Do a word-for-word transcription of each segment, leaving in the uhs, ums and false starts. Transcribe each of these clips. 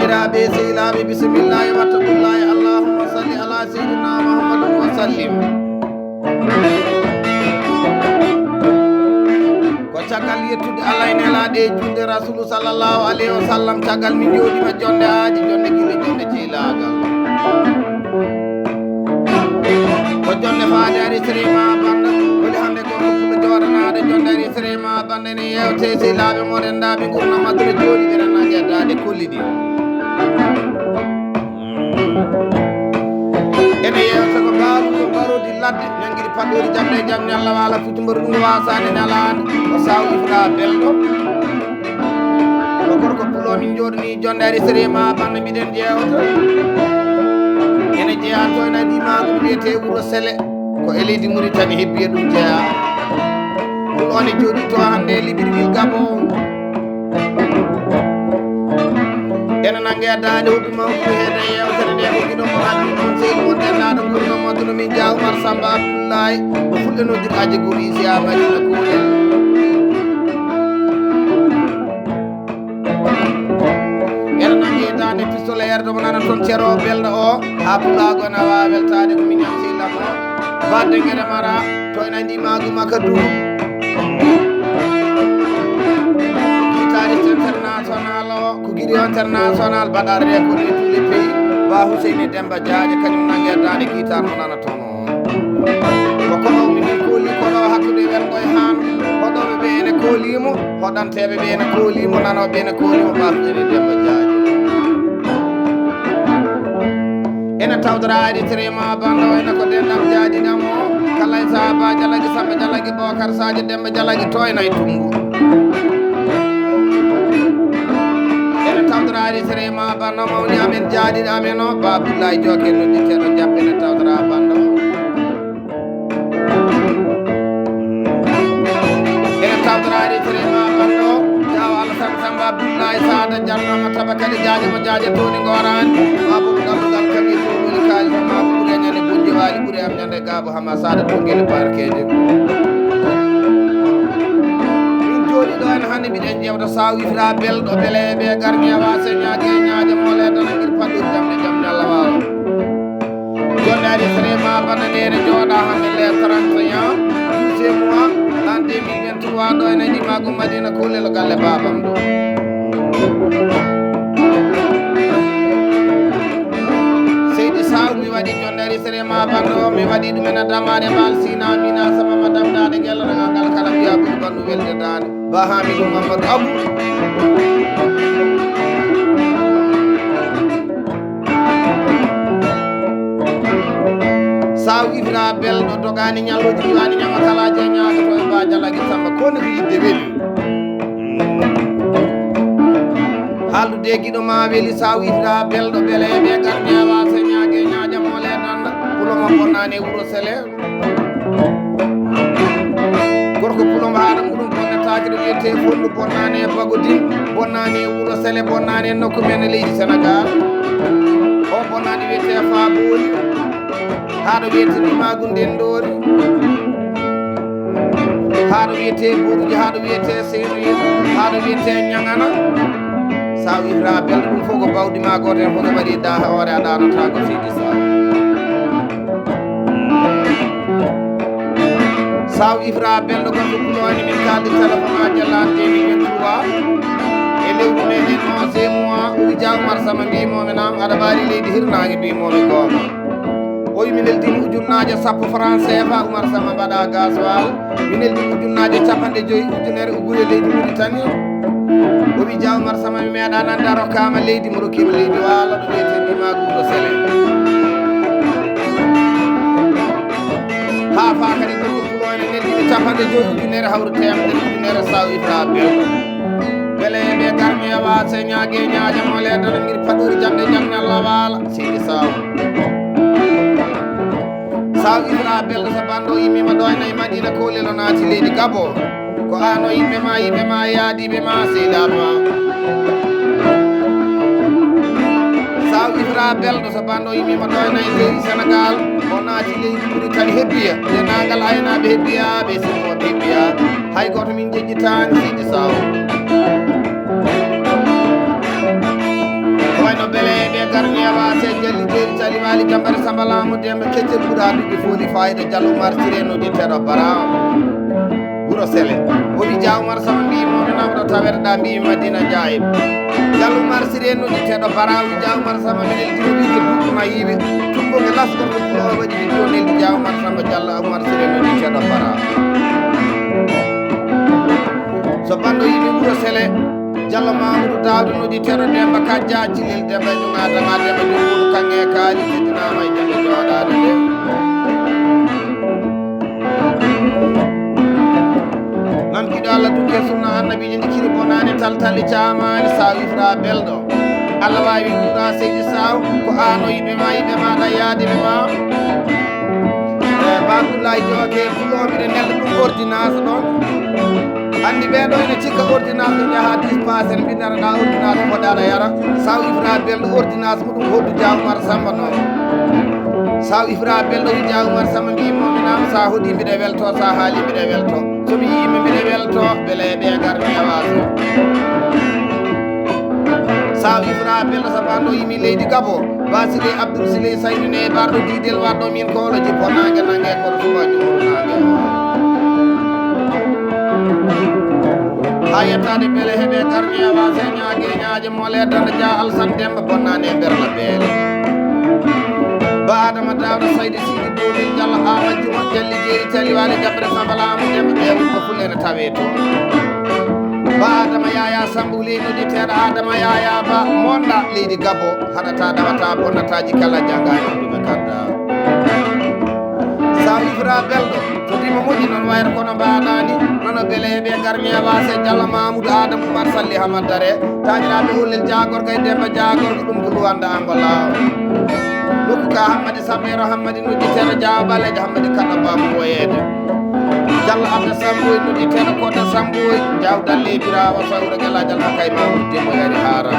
Tabe sehilaaɓe, bisimillahi, wattaqullahi, allahumma salli ala seydina muhammadin wa sallim. Ko caggal yettude Allah e nelaaɗo e juulde Rasulu sallallahu alayhi wa sallam, caggal min jooɗiima jonde aadi, jonde gila, jonde jiilaagal. Ko jonde faade ari sirima banda, woni hannde ko ɗum jooɗanaade jonde ari sirima banda, ene yewte sehilaaɓe mo renndaaɓe ngurnam aduna jooɗi ɓe renna geddaade kolli ɗi. Ene yewta ko mbaalu ko mbarodi ladde, nangiri paɗɗori jamɗe e jam ñalla waala futi mbaru ɗum waasaade ñalaande, ko saw ifra belɗo. Ko gorko pulo min jooɗani jonde ari sere ma banda mbiɗen jeewta. Ene jeeya to ena ndi maagu wiyete Wuro Sele. Ko e leydi Muritani hebbi e ɗum jeeya. Ɗum ɗon e jooɗi to hannde e Libreville Gabon. Ene nange daande hudu mawɗo heede yewtere nde ko giɗo mo addi ɗon seydi mon dennaɗo gurno mo duno min Dia Oumar Samba Abdoulaye. Ko fulɓe noddir aje guri siya Madina Koole. Ene nange daande pistolet yerdo mo nana toon cero belɗo o. Ha pulaagu ene waawa weltaade ko min ñamti lamma. Baɗde ngere mara, to en anndi maagu makka du. Guitariste international o, ko Guiri international, mbaɗa record e tous les pays. Ba Huseyni Demba Jaaje, kañum nange daande guitar mo nana toon o. Ko kono min kooli kono hakkude welgo e haan. Hoɗoɓe ɓe ene koolimo, hoɗanteɓe ɓe ene koolimo, nanoɓe ene koolimo, Ba Huseyni Demba Jaaje. Ene tawdora ari trema bando ene ko dendam jaadi dam o. Kalay sahaba jalagi samba jalagi bokar sadio demba jalagi toyna e tungu. Ene tawdora ari trema bando mawni amen jaadi amen o. Ba Abdullahi Jokel no dite do jappe ene tawdora bando. Ene tawdora ari trema bando. Jawa Alassane Samba Abdoulaye Sada Diallo mo Tabakali Diadio mo Diadio Tony Ngorani. Babu Abdoulaye Kami Tony Kaji Babu Burenya ne Bunje Wali Bure am ñande Gabo Hama Sada Tongel Barkeje. Min jooɗi ɗo en hannde mbiɗen ƴeewta saw ifra belɗo bele ɓe garni e wase ñaage ñaaje mole dana ngir paɗɗo jamɗe jamɗe Allah wawa. Jonde ari sere ma bana nene jooɗa hannde le trente et un douzième mois l'an deux mille vingt-trois ɗo ene ndi mago Madina Kulel galle babam ɗo. Seydi Saw mi waɗi jonde ari sere ma bando mi waɗi ɗum ena damare bal sina mina sama ma damdade gella daga ngal kala mbiya ɓuri bandu welde dande. Ba Hamidou Mamadou Abou. Saw ifra belɗo dogani ñalloji iwani ñama kalaji e ñaagato e ba jalagi samba koni ko yidde weli. Haaldude e giɗo ma weli saw ifra belɗo bele e ɓe garmi awa se ñaage ñaaja mole danda. Pulo mo bonnani e Wuro Sele. Gorko pulom haɗa muɗum bonnataake ɗo wiyete fondu bonnani e bagodin bonnani e Wuro Sele bonnani e nokku men e leydi Senegal. O bonnani wiyete Faboli haɗo wiyete Nimagu Ndendori haɗo wiyete Boruji haɗo wiyete Seynoyi haɗo wiyete Ñagana. Sa wifra belɗo ɗum fof ko bawɗi ma goto hen fof ko waɗi da hoore a ɗanotako seydi sa. Saw ifra belɗo gonɗo kuloani min kaldi téléphone aji lande min ɓen trois e lewru meɗen onze mois o wija Oumar Sama mbimomi nam aɗa ɓaari leydi hirnange mbimomi gooma. O wi mi neldima ujunnaaje sappo franc cfa Oumar Sama mbaɗa gasoil. Mi neldima ujunnaaje capanɗe joyi ujunere uggure leydi Mauritanie. O wi Dia Oumar Sama mi meeɗa nande a rokkama leydi mo rokkima leydi waalo ɗo wiyete ndima guuɗo sele. Ha fa kadi gorko pulo ene neldimi capanɗe joyi ujunere hawru temedere ujunere saw ifra belɗo. Bele ɓe garmi e wase ñaage ñaaje mo le dana ngir paɗori jamɗe jamɗe Allah waala seydi saw. Saw Ibra Bello so banndo yimmima ɗo ena e Madina Kolel o naati leydi Gabo. Ko ano yimɓe ma yimɓe ma yaadiɓe ma seydaɓe ma. Saw Ibra Bello so banndo yimmima ɗo ena e leydi Senegal o naati leydi Mauritanie hebbiya dendagal aynaɓe hebbiyaɓe simmooɓe hebbiya. Hay goto min jejjitaani seydi saw. Ko wayno Jambere Samba Laamu Demba, keccel ɓuraa duɗi fooli fayda. Jallo Umar Siré noddirteeɗo Bara, Wuro Sele. O wi Jaa Umar Samba, mbiimi mo mi namɗo taweteɗaa, mbiimi Madina Njaayib. Jallo Umar Siré noddirteeɗo Bara, wi Jaa Umar Samba, minen diwliiɓe duuɓi mayiiɓe. Tumbo ɓe laskor ko Pullo o waɗi video neldi Jaa Umar Samba, Jallo Umar Siré noddirteeɗo Bara. So banndo yimi Wuro Sele, Jallo Mamadou Daouda noddirteeɗo Demba Kajja, Cilel Demba e Juma Adama Demba Juma Kaŋŋe Kaali, teddinaama e jannde jooɗaade nde. Nan giɗo Allah dukke sunna annabiijo ndi kiri bonaani taltali caamaani saw ifra belɗo. Allah waawi wuura seydi saw ko aano yiɓe ma yiɓe ma ɗa yaadi ɓe ma. E Ba Abdoulaye Joke Pullo mbiɗa nelda ɗum ordonnance ɗon. Anndi ɓee ɗo ene cikka ordonnance ɗo yaha dispensaire mbindanaɗa ordonnance fodaɗa yara. Saw ifra belɗo ordonnance muɗum hoɗdu Jaa Umar Samba noon. Saw ifra belɗo wi Jaa Umar Samba mbiimi mo mi nam sa hoɗi mbiɗa welto sa haali mbiɗa welto. So mi yii mo mbiɗa welto, bele e ɓe garmi e waaso. Saw ifra belɗo sa banndo yimi leydi Gabo. Ba Sile Abdoul Sile Saydu ne barɗo diidel waɗɗo min koolo jippo naange naange kono suba jumuru naange. Haa yettaade bele heɓe garmi e waaso e ñaage ñaaje mole danda Jaa Alsan Demba bonnaani e mberla beele. Ba Adama Daawda Saydu Sidi Bomin Jallo Awa Juma Jalli Jeeri Tali Waali Jabbere Samba Laamu Demba ɓe wuro Fulɓe ne tawee toon. Ba Adama Yaya Sambu Leydi noddirteeɗo Adama Yaya Ba monda leydi Gabo haɗata ɗawata bonnataaji kala janngaani ɗum e kadda. Saw ifra belɗo so dimo moƴƴi noon wayra kono mbaɗaani nono bele ɓe garmi e waase Jallo Mamoudou Adama Oumar Salli Hamad Dare. Taaniraaɓe Hollel Jaagorka e Demba Jaagorka ɗum ko Luwannda Angola. Nokku ka Hammadi Sambeero Hammadi noddirteeɗo Jaawo Ɓaleejo Hammadi Kaɗɗo Baamu Woyeede. Jallo Abda Samboy noddirteeɗo Koota Samboy Jaaw Dalle Biraawa Sawra Galaaj Alfa Kay Mamour Demba Yari Haara.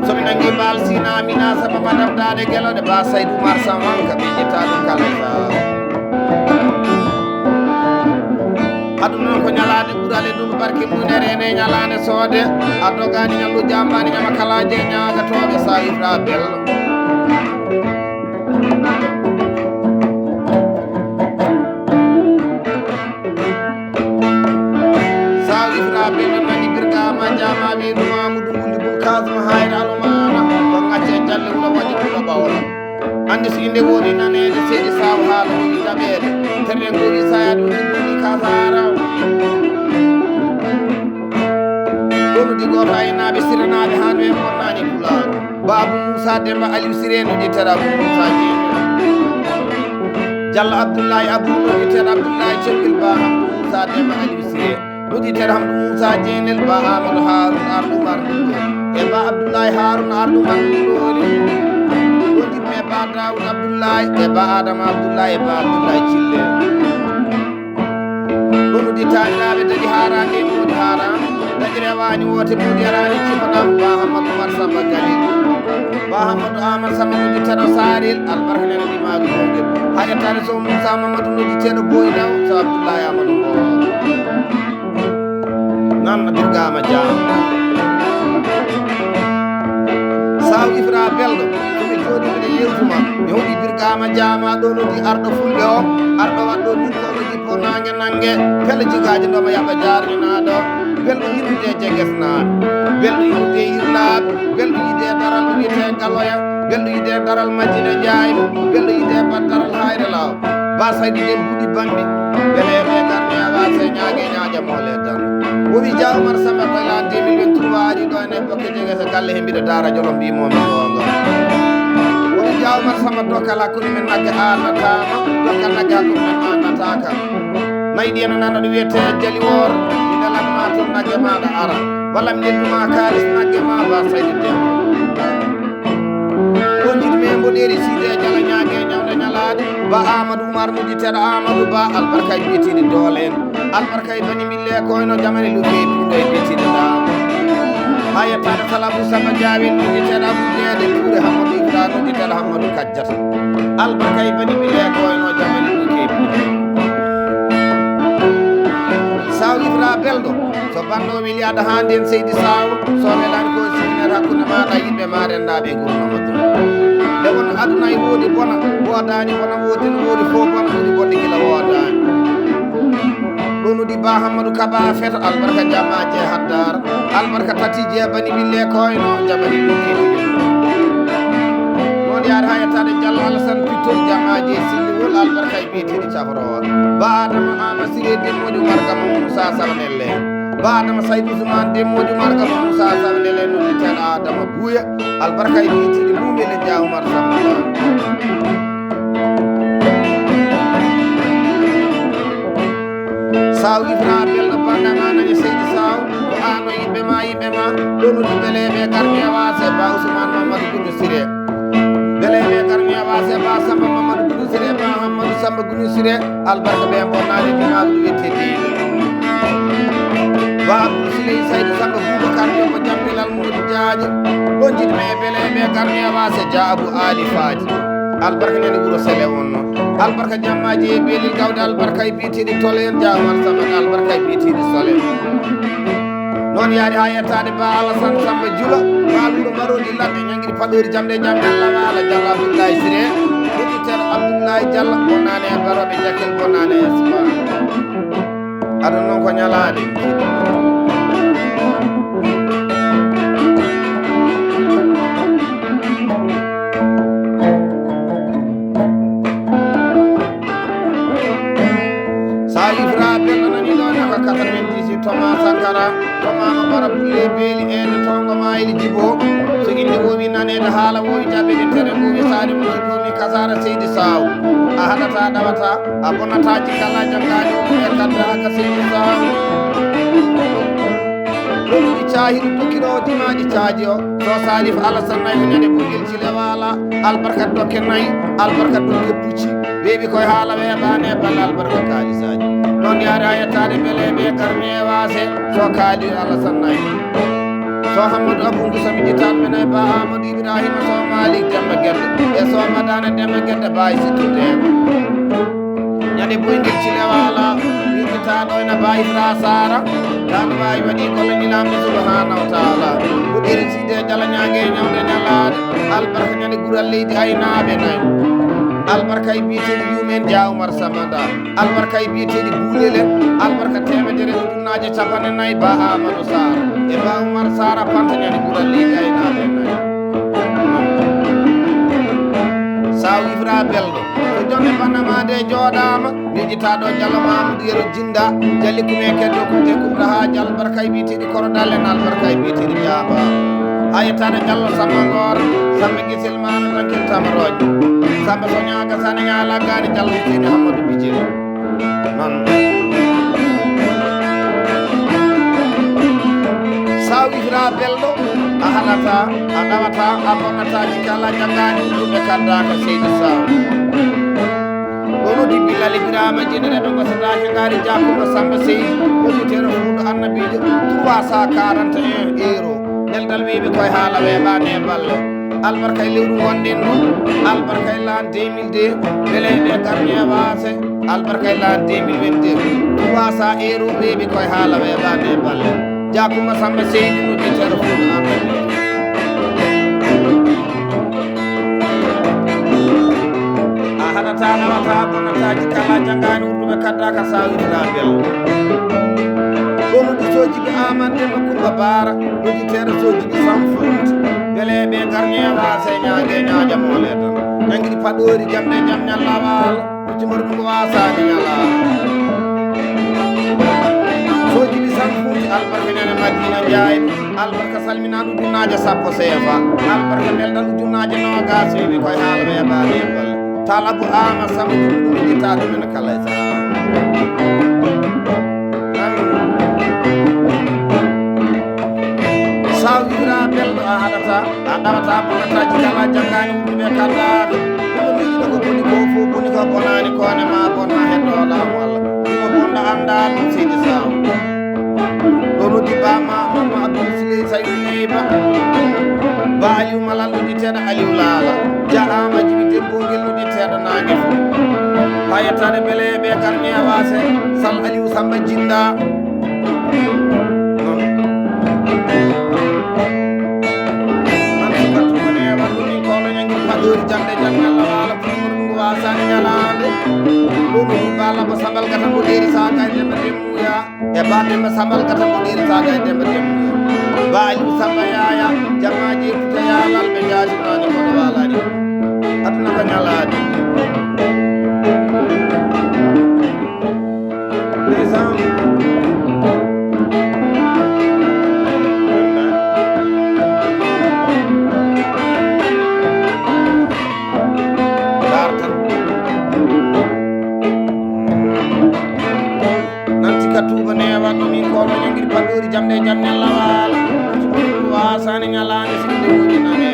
So mi nanngi Baal Sina Mina Samba Madam Daade Gelo de Ba Saydu Umar Samanka ɓe ƴetta ɗum kala e Ba. Aduna ko ñalaande ɓurale ɗum barke mum e reene ñalaande soode a dogaani ñallu jambaani ñama kala je ñaagatooɓe sa ifra bello. Sa ifra bello nani birgama jama wi rumamu dum wulli bul kasma hayra alumana ko ngacce jalle wuro waɗi ɗum o ɓawla. Anndi so innde woni naneede seeɗi saawa haala woni jaɓeede. Terɗe ngoni saya ɗum ɗum woni kasara. Ɗonudi gooto aynaaɓe siranaaɓe haa no en bonnani pulaar. Baabu Moussa Demba Aliou Siré no ƴettata Abou Moussa Dieng. Jallo Abdoulaye Abou no ƴettata Abdoulaye Cembil Ba Moussa Demba Aliou Siré. Noddirteeɗo Hamdu Moussa Jeynel Ba Amadou Harouna Arɗo Marɗo e Ba Abdoulaye Harouna Arɗo Marɗo Lori. Wondirmi e Ba Daoud Abdoulaye e Ba Adama Abdoulaye e Ba Abdoulaye Cille. Ɗum noddi taaniraaɓe daɗi haaraande e moodi haaraande. Daɗi rewaani woote moodi yaraani cifa ɗam Ba Hammadou Oumar Samba Galil. Ba Hammadou Amar Samba noddirteeɗo Saril albarka nene ɗimaagu yowgel. Haa yettaade Sow Moussa Mamadou noddirteeɗo Boynaw so Abdoulaye Amadou Mbow. Nan birgama jama saw ifra belɗo somi jooɗi mbiɗa yewtuma mi hoɗi birgama jama ɗo noddi arɗo fulɓe o arɗo waɗɗo ɗum koɗo jippo nangue nangue kala jigaaji ɗoma yaɓa jarminaɗo. Belɗo yirwude jegesnaɓe belɗo yirwude yirnaɓe belɗo yiide daral wiyete galoya belɗo yiide daral madina jaayi belɗo yiide bat daral hayre law. Ba Saydu Dem buuɗi bambi. Beleeɓe garne awa se ñaage ñaaja mole dan. Wowi Jaa Umar Samba koy lan deux mille vingt-trois ari ɗo ene bokke jege so galle he mbiɗa daara jolom mbi momi gonga. Wowi Jaa Umar Samba dokkal hakkunde men nagge annatama dokkal nagge hakkunde men annataka. Nayi ɗi ene nana ɗo wiyete jali wor. Ina lanma toon nagge maɗa ara walla mi nedduma kalis nagge ma Ba Saydu Dem. Ko jiɗmi e mboɗeeri siide e jala ñaage e ñawde ñalaade ba amadou oumar noddi teɗo amadou ba albarka e mbiyetiiɗi doole en albarka e bani mille koyno jamani luke e puuɗo e mbiyetiiɗi nda. Ha yettaade salabu samba jaawel noddi teɗo abou jeede tuure hammadou ibra noddi teɗo hammadou kajjata albarka e bani mille koyno jamani luke e puuɗo. Saw ibra belɗo so banno weli ada ha nden seydi saw so welani ko sina. hakkunde maaɗa yimɓe ma renndaaɓe e gurnama ɗum. Nde won aduna e woodi bona, woodaani bona, woodi no woodi fof bona, woodi bonde gila woodaani. Ɗum woni Ba Hammadou Kaba Feto, albarka jamaaji e haddaara, albarka tati jeebani ɓille koyno, jamani ɗum kedi. Noon yaari haa yettaade Jallo Alassane Pittoy, jamaaji e silliwol, albarka e biyeteeɗi cafrowa. Ba Adama Ama Siré, Demmoƴo Marga mo Moussa Sawnelle. Ba Adama Saydou Ousmane, Demmoƴo Marga mo Moussa Sawnelle, noon yettaade Adama Buya, albarka e biyeteeɗi mum e le Dia Oumar Samba. Saw Ibra Belɗo bannda ma nani Seydi Saw, ko aan o yimɓe ma, yimɓe ma, ɗo noddi beleeɓe garmi e waase, Ba Ousmane Mamadou Koudou Siré. Beleeɓe garmi e waase, Ba Samba Mamadou Koudou Siré, Ba Hammadou Samba Koudou Siré, albarka ɓe bonnaade dimaagu ɗo witte diine. Ba Abdou Siré Seydi Samba Boubacar Diop, Jambilal Modou Diadio, ɗon jiɗi ɓe beleeɓe garmi e waase, Dia Abou Ali Fadi. Albarka nani wuro Sele wonno. Albarka jammaaji e beelil gawde, albarka e biyeteeɗi tole en, Dia Oumar Samba, albarka e biyeteeɗi Sole. Noon yaari haa yettaade Ba Alassane Samba Jula, Ba Luro Marodi Ladde, ñangiri paɗoori jamɗe jamɗe Allah waala, Jallo Abdoulaye Siré, Auditeur Abdoulaye Diallo, bonnaane e Baroɓe Jakel, bonnaane e Espoir. Aduna noon ko ñalaade. Sa Ibra Bello nani ɗo ne ko quatre-vingt-dix-huit, Thomas Sankara, Thomas no Bara Bulle Beeli, Eede Tongo Mayli Jibo. So inde wowi naneede, haala wowi jaɓeede, tere wowi saare mum so duumi, Kasara Seydi Saw. A haɗata, a ɗawata, a bonata, jikala jangaaji o e kadda ka Seydi Saw. Lolluɗi caahiɗi tokkiɗo o dimaaji caaji o. So Salif Alassane nayi ko ñande ɓoggel Cile Waala. Albarka dokke nayi, albarka dokke pucci. Weeɓi koye haala weeɓaani e balla albarka kaalisaaji. Noon yaari haa yettaade beleeɓe garmi e waase. So kaali Alassane nayi. So Hammadou Abou Ngusa mi jittaan mi nayi Ba Amadou Ibrahima so Malik Demba Gedde. E so Madana Demba Gedde Baye Sittu Demba. Ñande boyngel Cile Waala, wiɓitaaɗo ena Baye Ibra Sara, tan Baye waɗi golle ñilamɓe subhanahu wa taala. Ko ɗeri side jala ñaage ñawde ñalaade, albarka ñande gural leydi aynaaɓe nayi. Albarka e biyeteeɗi yumen Dia Oumar Samada, albarka e biyeteeɗi guulel en, albarka teemedere ujunnaaje capanɗe nayi Ba Amadou Sara, e Ba Oumar Sara panta ñande gural leydi aynaaɓe nayi. Saw Ibra Belɗo, so jonde bannama nde jooɗaama, miijitaaɗo Jalo Mamadou Yero Jinda, Jali Kume Keddo Kunte Kubra Haaj, albarka e biyeteeɗi Koro Dallen, albarka e biyeteeɗi Jaaba. Haa yettaade Jallo Samba Ngor, Samba Gisel Maama Dankil Tamarooje. Samba Soña Gasane Ñaala Gaani Jallo Seydi Hammadou Bijel. Noon. Saw Ibra Belɗo, a haɗata, a ɗawata, a bonnata, jikala janngaani, ɗum ɓe kaddaaka Seydi Saw. Ɗo noddi Bilal Ibrahima Jenere ɗo gasataake ngaari Jakuba Samba Seydi, auditeur Fuuta Annabiijo, trois cent quarante et un euro. Neldal weeɓi koye haala weeɓaani e balle. Albarka e lewru ngonɗen ndu, albarka e lan deux mille deux, beleeɓe garni e waase, albarka e lan deux mille vingt-deux. Trois cent euro weeɓi koye haala weeɓaani e balle. Jakuba Samba Seydi no ƴettero Fuuta Annabiijo. A haɗata, nawata, bonata, jikala janngaani, urduɓe kaddaaka, sawirira bel. Ɗo noddi Sojibi Aman Demba Kumba Baara, noddi teeɗo Sojibi Sam Fuuti. Beleeɓe garni e waase ñaage ñaaja moole tan. Ñangiri paɗoori jamɗe jam ñalla waala. Kucci mboɗo ɗum ko waasaade ñala. Sojibi Sam Fuuti, albarka ñande Madina Njaay. Albarka salminaa ujunnaaje sappo C F A. Albarka belɗan ujunnaaje noogaas, wiɓe koye haala weeɓaani e bal. Talabu ama sabu ɗum itta ɗum en kala e saha. Saw Ibra belɗo a haɗata, a ɗawata, bonata, jikala janngaani, ɗum e kala. Ɗum miijiɗo ko boni ko fof boni ko bonaani ko ne ma bon ma heddo laamu Allah. Ɗum bonɗo annda ɗum seydi Saw. Ɗo noddi Ba Ma, Mama Abdoul Sile, Saydou Neyba. Ba Aliou Malal, noddi teeɗo Aliou Lala. Jaama Jibi Dembo, ngel noddi teeɗo Naange Fo. Haa yettaade beleeɓe garni e waase, Sal Aliou Samba Jinda. Non. Ɗum ɗum Ba Labba Sambal Gata mo ɗeeri Saga e Demba Demmuya. E Ba Demba Sambal Gata mo ɗeeri Saga e Demba Demmuya. Ba Aliou Samba Yaya, Jamma Jeetu Taya, Lalɓe Jaasi, Maane kono walaani. Aduna ko ñalaade. Ndeysaan. Daar tan. Nanti ka tuuba newa ɗo min ko ɗo ñangiri paɗɗori jamɗe jamɗe lawal. Wasaani ñalaande sinde woni nane.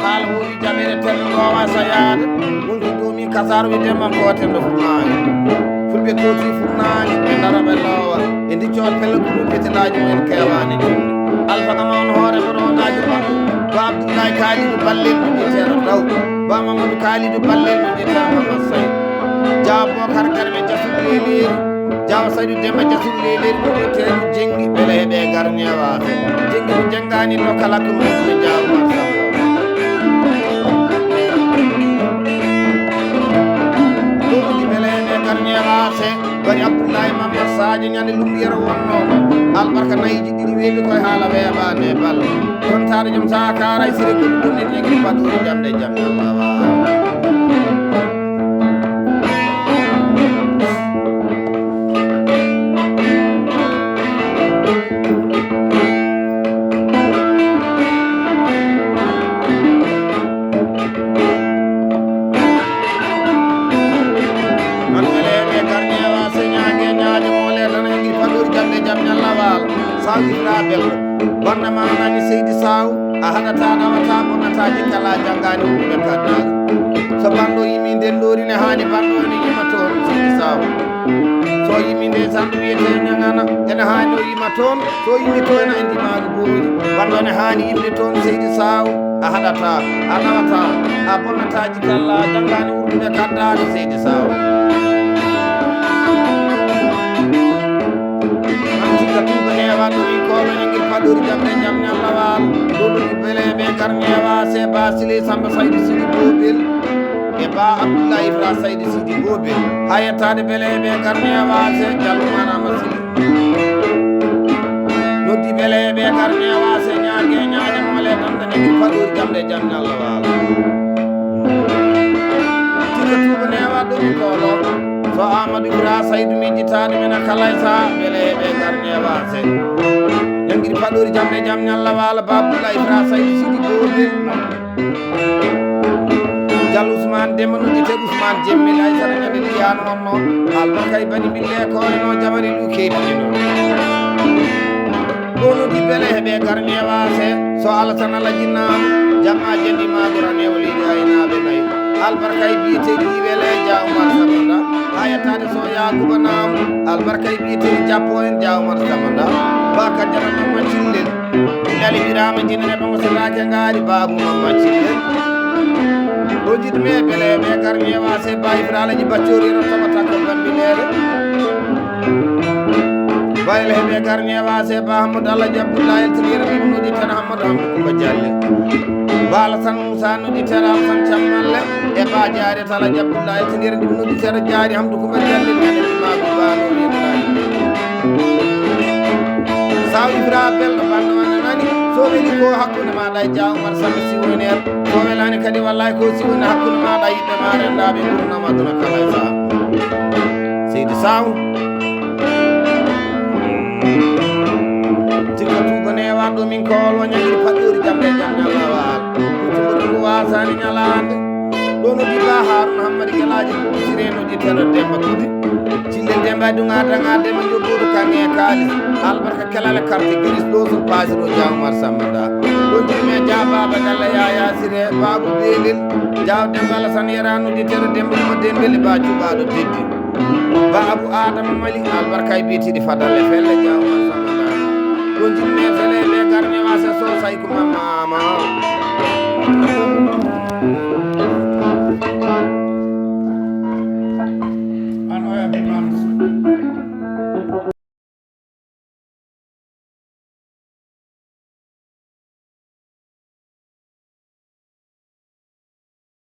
Haala woni jaɓere tan ko wasa yaade. Wonki ɗo min kasar wi demam ko tembe fumaani. Fulɓe kooti fumaani ɓe ndara ɓe loowa. E ndi coot pelle kuru pitelaaji men kewaani jumde. Alfaka mawno hoore ɗo ɗo naaji ɓandu. Ba Abdullahi Kaalidu Ballel mo ƴettero taw. Ba Mamadou Kaalidu Ballel mo ƴettero Mamadou Sey. Jaabo kar garɓe jasul leliri. Jaw Saydu Demba jasul leliri mo ƴettero jengi bele heɓe garñewa. Jengi mo jengani no kala ko mo jaabo. Ɗum ɗi bele heɓe garñewa se. Bari Abdullahi Mamad Sadio ñande lumbiyere wonno. Albarka nayiji ɗiɗi weeɓi koye haala weeɓa ne bal. Kontaaɗo joom saha kaaray sire ko ɗum ne jogii paɗɗori jamɗe jamɗe wawa. An weleɓe garñewa señage ñaade mole tan e ɗi paɗɗori jamɗe jamɗe lawal. Sawirra belɗo. Bonna ma nani seydi saw. A haɗata ɗawata bonnataji kala jangani wuɗuɓe kaddaji. So banɗo yimi nden lori ne hani banɗo ne yima toon seydi saw. So yimi nde sanɗo wiyete ñagana ene hani o yima toon. So yimi toon a indi maɗo boori. Banɗo ne hani yimde toon seydi saw. A haɗata, a ɗawata, a bonnataji kala jangani wuɗuɓe kaddaji seydi saw. Anti ka tuuba newa ɗo min koolo ñangir paɗɗori jamɗe jamɗe lawal. Ɗo ɗo bele ɓe kar newa se ba Sile Samba Saydi Sidi Bobil. E ba Abdullahi Ibra Saydi Sidi Bobil. Ha yettade bele ɓe kar newa se Jallo Manama Sidi. Noddi bele ɓe kar newa se ñaage ñaage mole ɗan ɗan e paɗɗori jamɗe jamɗe lawal. Tike tuuba newa ɗo min koolo. So Amadou Ibra Saydu mi jitaade men a kalay sa bele ɓe gar newa se. Jangiri paɗɗori jamɗe jam ñalla wala ba Abdoulaye Ibra Saydu Sidi Bobil. Jal Ousmane Demba no jite Ousmane Jemmi lay sara ñande liyano wonno. Albarkay bani bille ko no jamari lu kebi no. Ɗo noddi bele heɓe garmi e waase. So Alasana lajinnaama, jamma jandi ma ɓurane o leydi aynaaɓe nayi. Albarka e biyeteeɗi wele Dia Oumar Samanda. Ha yettaade so Yaakuba Naamu. Albarka e biyeteeɗi jappo en Dia Oumar Samanda. Ba Kajjana Mamma Cillel. Billali Birama Jinne Bango Sirake Ngaari Baabu Mamma Cillel. Ɗo jiɗmi e bele ɓe garmi e waase Baye Biralaji Baccori Rottoma Takko Bambineere. Bayla heɓe garni e waase ba Hammadou Allah Abdoulaye Eltiniere ɗimnude tan Hammadou Hammadou Coumba Dialle. Bala San Moussa nodi tera San Cammalle e ba Diare Tala Abdoulaye Eltiniere ɗimnude tera Diare Hamdou Coumba Dialle nene ɗimaɗo bano wiɗaɗi. Saw Ibra belɗo banno wande nani so weli ko hakkunde maɗa e Dia Oumar Samba siwoner so welani kadi wallahi ko siwoni hakkunde maɗa yiɓɓe ma rendaɓe gurnama aduna kala e saw. Seydi Saw. Tikka tuuba newa ɗo min kowol o ñagiri paɗɗori jamɗe jamɗe lawal. Kutumba ɗum wasani ñalande. Ɗo no diba Haruna Hammadi Gelaji sire no di tero Demba Kudi. Cille Demba dunga danga Demba jogoɗo kange kalis. Albarka kelale carte gris ɗo sun pasi ɗo Dia Oumar Samanda. Ɗo jimi e Dia Baba Galla Yaya Sire Babu Belel. Dia Demba Alassane Yera no di tero Demba Yuma Dembele ba cubaɗo deddi. Ba Abu Adama Mali albarka e bitiɗi fadalle felle jawma samana. Ɗo jinne fele ɓe garne wasa so say ko mamama. An oya bi mam.